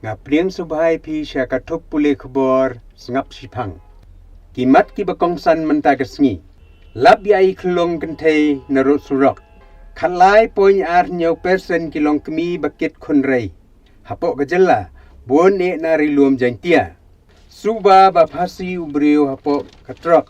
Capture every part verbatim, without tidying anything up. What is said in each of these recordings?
Nga pdiang sngewbha ïa phi sha ka thup pule khubor sngap shiphang. Ki mat kiba kongsan mynta ka sngi. Lap ïa i khyllung kynthei na rud surok. Khatlai point ar hynñiew percent ki longkmie ba kit khun rei hapoh ka jylla, bun eh na Ri Lum Jaiñtia. Suba ba phasi u briew hapoh ka trok.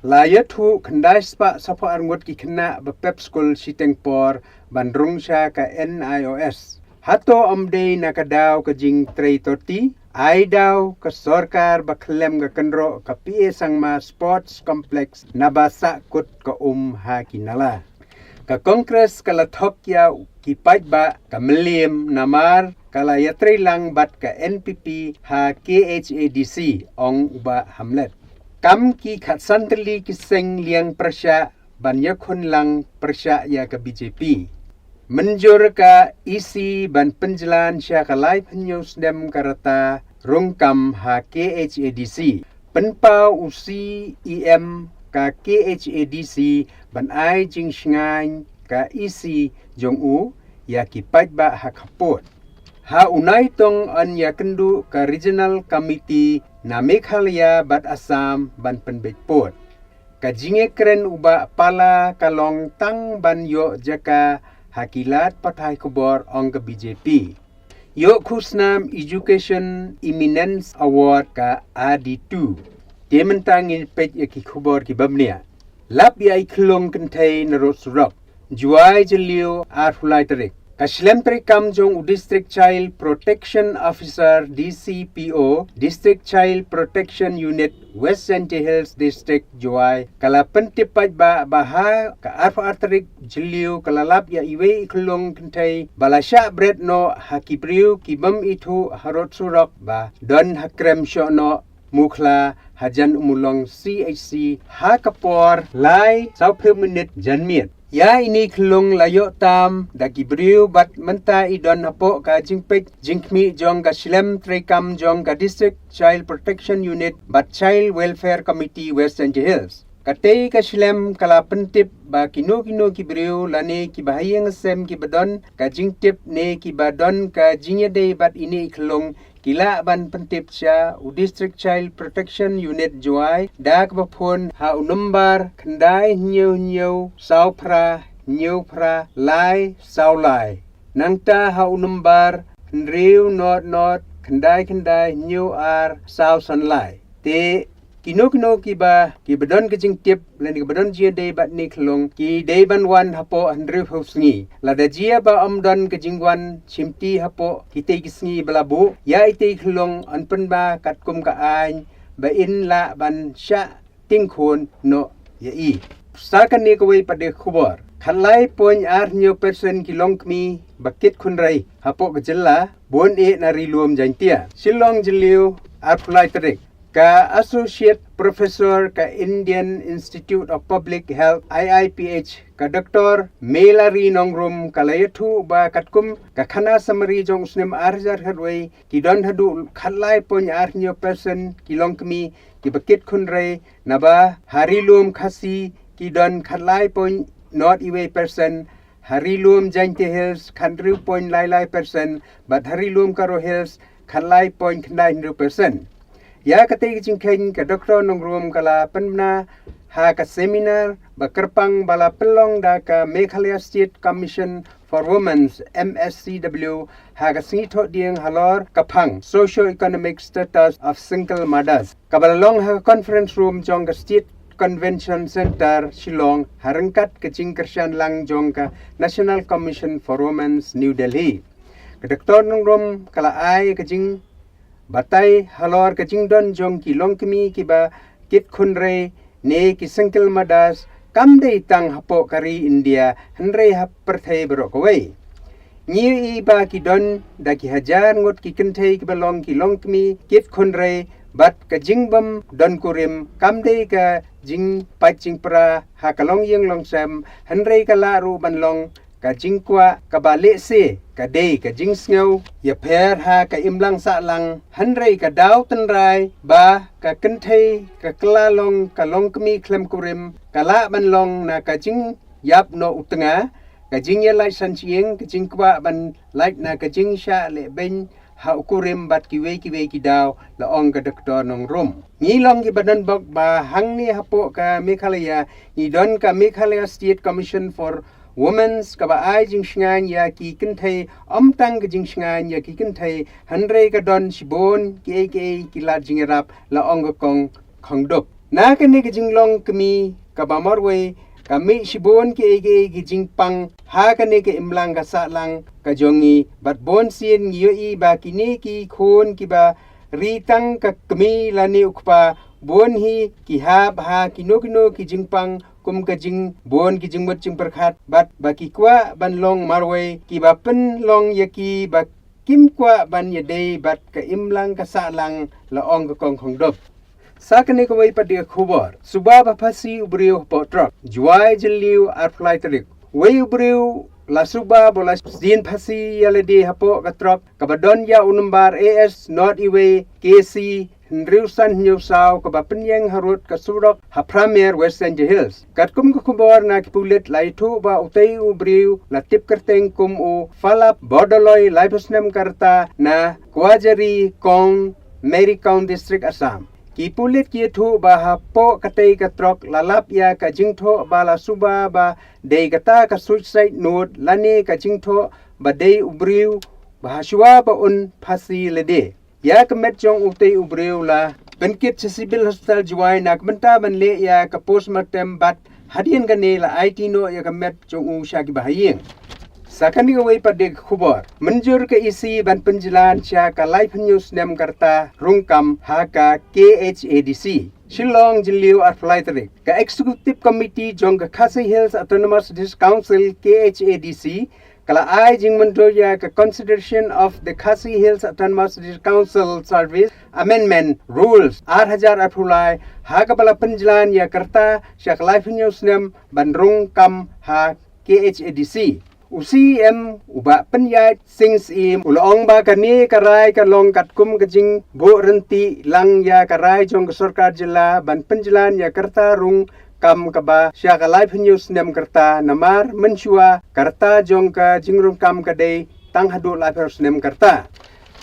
La ïathuh khyndai spah saphew ar ngut ki khynnah ba pep skul shiteng por ban rung sha ka N I O S. Hato ym dei na ka daw ka jingtrei torti? Ai daw ka sorkar ba khlem ka kynroh ka P A Sangma Sports Complex naba sahkut ka um ha ki nala. Ka Congress ka la thok ïa ki paidbah ka mylliem namar ka la ïatrei lang bad ka N P P ha K H A D C, ong u Bah Hamlet. Kam ki khatsan tylli ki seng liang pyrshah ban ïakhun lang pyrshah ïa ka B J P. Mynjur ka E C ban pynjlan sha ka laiphew hynñiew snem ka rta rung kam ha K H A D C. Pynpaw u C E M ka K H A D C ban ai jingshngaiñ ka E C jong u ïa ki paidbah ha khapud. Ha u Naitung yn ïakynduh ka Regional Committee na Meghalaya bad Assam ban pynbeit pud. Ka jingïakren u Bah Pala ka long tang ban ïoh jaka ha ki lad pathai khubor, ong ka B J P. Ïoh khusnam Education Eminence Award ka A D two. Te mynta ngin peit ïa ki khubor kiba bniah. Lap ïa i khyllung kynthei na rud surok. Jowai, Jylliew, arphew lai tarik. Ka shlem treikam jong u District Child Protection Officer, D C P O, District Child Protection Unit, West Jaintia Hills District, Jowai, ka la pyntip paidbah ba ha ka arphew ar tarik Jylliew ka la lap ïa iwei i khyllung kynthei ba la shah bret noh ha ki briew ki bym ithuh ha rud surok ba don ha Krem Shohnoh, Mukhla, hajan Ummulong C H C ha ka por lai sawphew minit janmiet. Ïa ine i khyllung la ïoh tam da ki briew bad mynta i don hapoh ka jingpeit jingkhmih jong ka shlem treikam jong ka District Child Protection Unit bad Child Welfare Committee, West Jaintia Hills. Katei ka shlem ka la pyntip ba kino kino ki briew lane kiba ha ïing ha sem kiba don ka jingtip ne kiba don ka jingïadei bad ine i khyllung ki lah ban pyntip sha u District Child Protection Unit, Jowai, da kaba phone ha u nombar khyndai hynñiew hynñiew saw phra hynñiew phra lai saw lai. Nangta ha u nombar hynriew not not khyndai khyndai hynñiew ar saw san lai. Te kino kino kiba, kiba don ka jingtip lane kiba don jingïadei bad ine i khyllung, ki dei ban wan hapoh hynriewphew sngi. Lada jia ba ym don ka jingwan shimti hapoh kitei ki sngi ba la buh, ïa itei i khyllung yn pynbna katkum ka aiñ ba in lah ban shah tyngkhun noh ïa i. Sa kane kawei pat de ka khubor. Khatlai point ar hynñiew percent ki longkmie ba kit khun rei hapoh ka jylla, bun eh na Ri Lum Jaiñtia. Shillong, Jylliew, arphew lai tarik. Ka Associate Professor ka Indian Institute of Public Health, I I P H, ka Doctor Melari Nongrum ka la ïathuh ba katkum ka khana summary jong u snem ar hajar khatwei, ki don haduh khatlai point ar hynñiew percent ki longkmie kiba kit khun rei, naba ha Ri Lum Khasi ki don khatlai point not iwei percent, ha Ri Lum Jaiñtia Hills khathynriew point lai lai percent, bad ha Ri Lum Garo Hills khatlai point khyndai hynriew percent. Ïa katei ka jingkheiñ ka Doctor Nongrum ka la pynbna ha ka seminar ba kyrpang ba la pynlong da ka Meghalaya State Commission for Women's, M S C W, ha ka sngi Thohdieng halor ka phang Socio-Economic Status of Single Mothers, kaba la long ha ka conference room jong ka State Convention Centre, Shillong, ha ryngkat ka jingkyrshan lang jong ka National Commission for Women's, New Delhi. Ka Doctor Nongrum ka la ai ka jingbatai halor ka jingdon jong ki longkmie kiba kit khun rei ne ki single mothers, kam dei tang hapoh ka ri India, hynrei ha pyrthei baroh kawei. Ngi ïohi ba ki don da ki hajar ngut ki kynthei kiba long ki longkmie kit khun rei, bad ka jingbym don kurim kam dei ka jingpait jingpra ha ka longïing longsem, hynrei ka lah ruh ban long ka jingkwah kaba lehse ka dei ka jingsngew ïapher ha ka imlang sahlang, hynrei ka daw tynrai ba ka kynthei ka kylla long ka longkmie khlem kurim, ka lah ban long na ka jingïap noh u tnga, ka jingïalait san shyieng, ka jingkwah ban lait na ka jingshah lehbeiñ ha u kurim bad kiwei kiwei ki daw, la ong ka Doktor Nongrum. Ngi long kiba donbok ba hangne hapoh ka Meghalaya ngi don ka Meghalaya State Commission for Women's kaba ai jingshngaiñ ïa ki kynthei, ym tang ka jingshngaiñ ïa ki kynthei hynrei ka don shibun kiei kiei ki lad jingïarap, la ong ka Kong Khongdup. Na kane ka jinglong kmie kaba marwei ka mih shibun kiei kiei ki jingpang ha kane ka imlang ka sahlang ka jong ngi, bad bun sien ngi ïohi ba kine ki khun kiba ri tang ka kmie lane u kpa, bun hi ki hap ha kino kino ki jingpang kum ka jingbun ki jingmut jingpyrkhat, bad ba ki kwah ban long marwei, kiba pynlong ïa ki ba kim kwah ban ïadei bad ka imlang ka sahlang, la ong ka Kong Khongdup. Sa kane kawei pat de ka khubor. Suba ba phasi u briew hapoh trok. Jowai, Jylliew, arphew lai tarik. Wei u briew la suba ba la sdien phasi ïa lade hapoh ka trok kaba don ïa u nombar A S not iwei K C hynriew san hynñiew saw kaba pynïeng harud ka surok ha Pramer, West Jaintia Hills. Katkum ka khubor na ki pulit, la ïathuh ba utei u briew la tip kyrteng kum u Falap Bordoloi, laiphew snem ka rta, na Kwajari, Kong, Marikong District, Assam. Ki pulit ki ïathuh ba hapoh katei ka trok la lap ïa ka jingthoh ba la suba ba dei kata ka suicide note lane ka jingthoh ba dei u briew ba hashuwa ba un phasi lade. Ïa ka met jong utei u briew la pynkit sha Civil Hospital Jowai na ka bynta ban leh ïa ka postmortem, bad hadien kane la aiti noh ïa ka met jong u sha kiba ha ïing. Sa kane kawei pat de ka khubor. Mynjur ka E C ban pynjlan sha ka laiphew hynñiew snem ka rta rung kam ha ka K H A D C. Shillong, Jylliew, arphew lai tarik. Ka Executive Committee jong ka Khasi Hills Autonomous District Council, K H A D C, ka la ai jingmynjur ïa ka Constitution of the Khasi Hills Autonomous District Council Service Amendment Rules ar hajar arphew lai, ha kaba la pynjlan ïa ka rta sha ka laiphew hynñiew snem ban rung kam ha K H A D C. U C E M u Bah Pynïaid Sing Syiem u la ong ba kane ka rai ka long katkum ka jingbuh ryntih lang ïa ka rai jong ka sorkar jylla ban pynjlan ïa ka rta rung kam kaba sha ka laiphew hynñiew snem ka rta, namar mynshuwa ka rta jong ka jingrung kam ka dei tang haduh laiphew snem ka rta.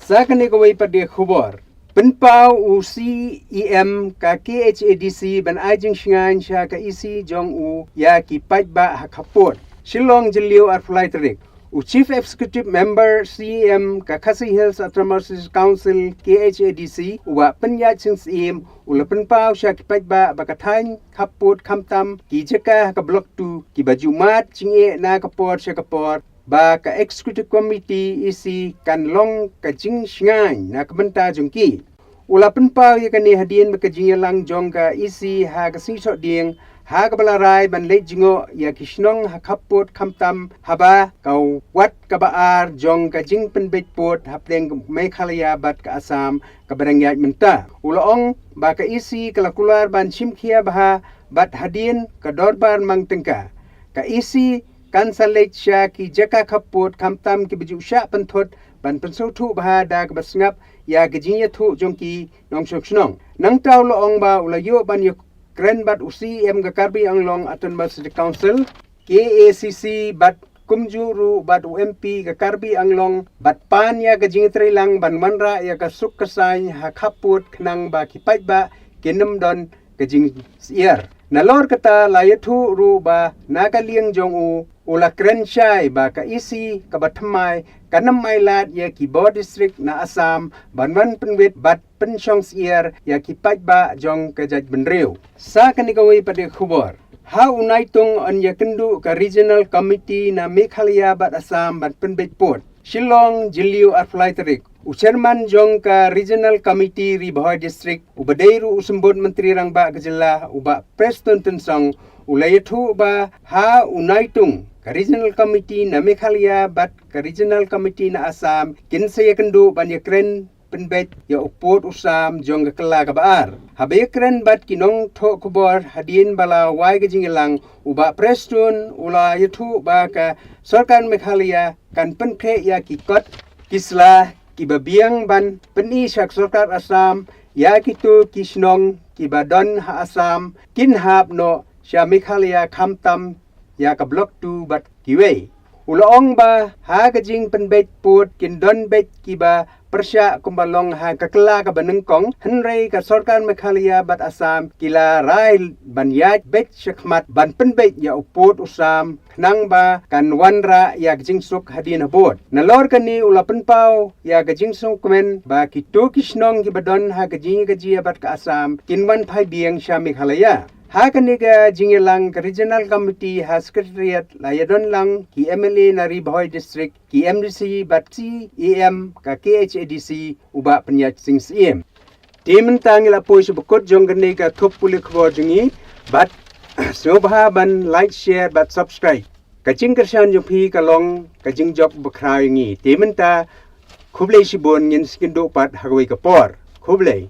Sa kane kawei pat de ka khubor. Pynpaw u C E M ka K H A D C ban ai jingshngaiñ sha ka E C jong u ïa ki paidbah ha khappud. Shillong, Jylliew, arphew lai tarik. U Chief Executive Member C E M ka Khasi Hills Autonomous District Council, K H A D C, u Bah Pynïaid Sing Syiem, u la pynpaw sha ki paidbah ba ka thaiñ khappud khamtam ki jaka ha ka Block two kiba ju mad jingeh na ka por sha ka por, ba ka Executive Committee E C kan long ka jingshngaiñ na ka bynta jong ki. U la pynpaw ïa kane hadien ba ka jingïalang jong ka E C ha ka sngi Thohdieng, ha kaba la rai ban leit jngoh ïa ki shnong ha khappud khamtam haba ka wat kaba ar jong ka jingpynbeit pud hapdeng Meghalaya bad ka Assam kaba dang ïaid mynta. U la ong ba ka E C ka la kular ban shim khia bha bad hadien ka dorbar mang tyngka, ka E C kan sa leit sha ki jaka khappud khamtam kiba ju shah pynthut ban pynsngewthuh bha da kaba sngap ïa ka jingïathuh jong ki nongshong shnong. Nangta u la ong ba u la ïoh ban ïakren bad u C E M ka Karbi Anglong Autonomous District Council, K A C C, bad kumjuh ruh bad u M P ka Karbi Anglong, bad pan ïa ka jingïatreilang ban wanrah ïa ka suk ka saiñ ha khappud khnang ba ki paidbah kin ym don ka jingsyiar. Nalor kata la ïathuh ruh ba na ka liang jong u, u la kren shai ba ka E C kaba thymmai kan ym ailad ïa ki bor district na Assam ban wan pynwit bad pynshong syiar ïa ki paidbah jong ka jaitbynriew. Sa kane kawei pat de ka khubor. Ha u Naitung yn ïakynduh ka Regional Committee na Meghalaya bad Assam ban pynbeit pud. Shillong, Jylliew, arphew lai tarik. U Chairman jong ka Regional Committee Ri Bhoi District, uba dei ruh u Symbud Myntri Rangbah ka jylla, u Bah Prestone Tynsong, u la ïathuh ba ha u Naitung ka Regional Committee na Meghalaya bad ka Regional Committee na Assam kin sa ïakynduh ban ïakren pynbeit ïa u pud u sam jong ka kylla kaba ar. Haba ïakren bad ki nongthoh khubor hadien ba la wai ka jingïalang, u Bah Prestone u la ïathuh ba ka sorkar Meghalaya kan pynkhreh ïa ki kot ki sla kiba biang ban pyni sha ka sorkar Assam ïa kito ki shnong kiba don ha Assam kin hap noh sha Meghalaya khamtam ïa ka Block two bad kiwei. U la ong ba ha ka jingpynbeit pud kin don beit kiba pyrshah kumba long ha ka kylla kaba nyngkong, hynrei ka sorkar Meghalaya bad Assam ki la rai ban ïaid beit shakhmat ban pynbeit ïa u pud u sam khnang ba kan wanrah ïa ka jingsuk hadien habud. Nalor kane u la pynpaw ïa ka jingsngewkmen ba kito ki shnong kiba don ha ka jingïakajia bad ka Assam kin wan phai biang sha Meghalaya. Ha kane ka jingïalang ka Regional Committee ha Secretariat la ïadon lang ki M L A na Ri Bhoi District, ki M D C bad C E M ka K H A D C u Bah Pynïaid Sing Syiem. Te mynta ngi la poi sha ba kut jong kane ka thup pule khubor jong ngi, bad sngewbha ban like, share bad subscribe. Ka jingkyrshan jong phi ka long ka jingjop bakhraw ïa ngi. Te mynta khublei shibun, ngin sa ïakynduh pat ha kawei ka por. Khublei.